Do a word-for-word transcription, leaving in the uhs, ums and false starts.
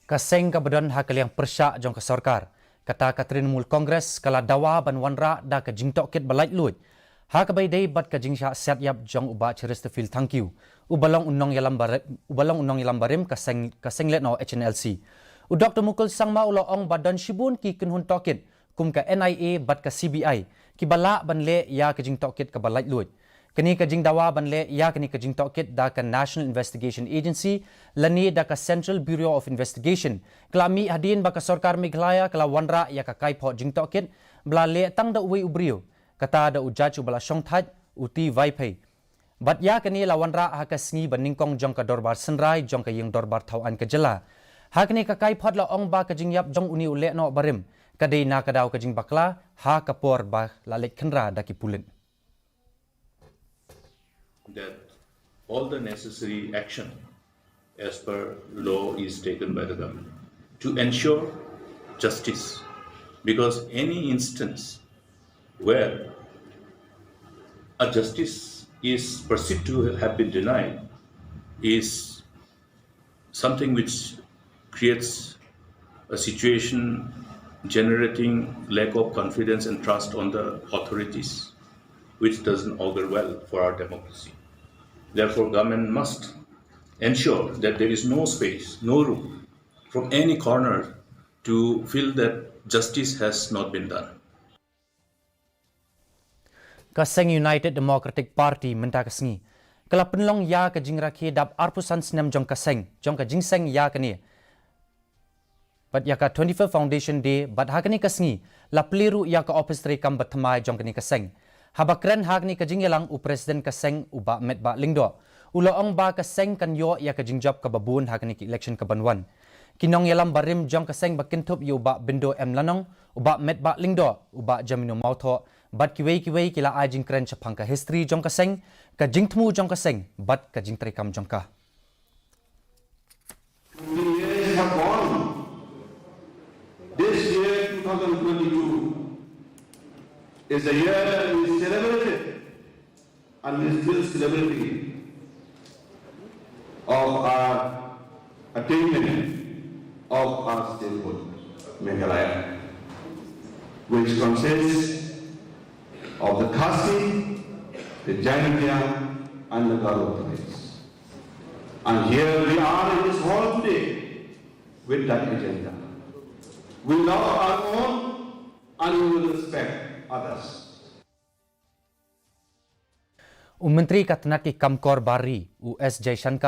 Ka seng kaba don ha ka liang pyrshah jong ka sorkar, kata ka Trinamool Congress, ka la dawa ban wanrah da ka jingtohkit ba laitluid ha kaba ïadei bad ka jingshah siat ïap jong u Bah Cheristerfield Thangkhiew, uba long u nongïalam barim, uba long u nongïalam barim ka seng, ka seng lehnoh H N L C. U Doktor Mukul Sangma u la ong ba don shibun ki kynhun tohkit kum ka N I A bad ka C B I kiba lah ban leh ïa ka jingtohkit kaba laitluid. Kane ka jingdawa ban leh ïa kane ka jingtohkit da ka National Investigation Agency lane da ka Central Bureau of Investigation ka la mih hadien ba ka sorkar Meghalaya ka la wanrah ïa ka kaiphoh jingtohkit ba la leh tang da uwei u briew, kata da u judge uba la shongthait, u T. Vaiphei. Bad ïa kane la wanrah ha ka sngi ba nyngkong jong ka dorbar synrai jong ka ïing dorbar thaw aiñ ka jylla. Ha kane ka kaiphoh la ong ba ka jingïap jong une u lehnoh barim ka dei na ka daw ka jingbakla ha ka por ba la leit khynra da ki pulit. That all the necessary action as per law is taken by the government to ensure justice, because any instance where a justice is perceived to have been denied is something which creates a situation generating lack of confidence and trust on the authorities, which doesn't augur well for our democracy. Therefore, government must ensure that there is no space, no room from any corner to feel that justice has not been done. Ka seng United Democratic Party mynta ka sngi ka la pynlong ïa ka jingrakhe dap arphew san snem jong ka seng, jong ka jingseng ïa kane bad ïa ka twenty-fifth Foundation Day, bad ha kane ka sngi la plie ruh ïa ka ophis treikam ba thymmai jong kane ka seng. Haba kren ha kane ka jingïalang, u President ka seng, u Bah Metbah Lyngdoh, u la ong ba ka seng kan ïoh ïa ka jingjop kaba bun ha kane ka election kaban wan. Ki nongïalam barim jong ka seng ba kynthup ïa u Bah Bindo M Lanong, u Bah Metbah Lyngdoh, u Bah Jamino Mawthoh bad kiwei kiwei ki la ai jingkren shaphang ka history jong ka seng, ka jingthmu jong ka seng bad ka jingtreikam jong ka. Twenty years have gone. This year, two thousand twenty-two, is a year that we celebrated and we still celebrating of our attainment of our statehood, Meghalaya, which consists of the Khasi, the Jaintia, and the Garo tribes. And here we are in this hall today with that agenda. We love our own and we will respect others. U Myntri ka tnat ki kam kor bar ri, u S Jaishankar,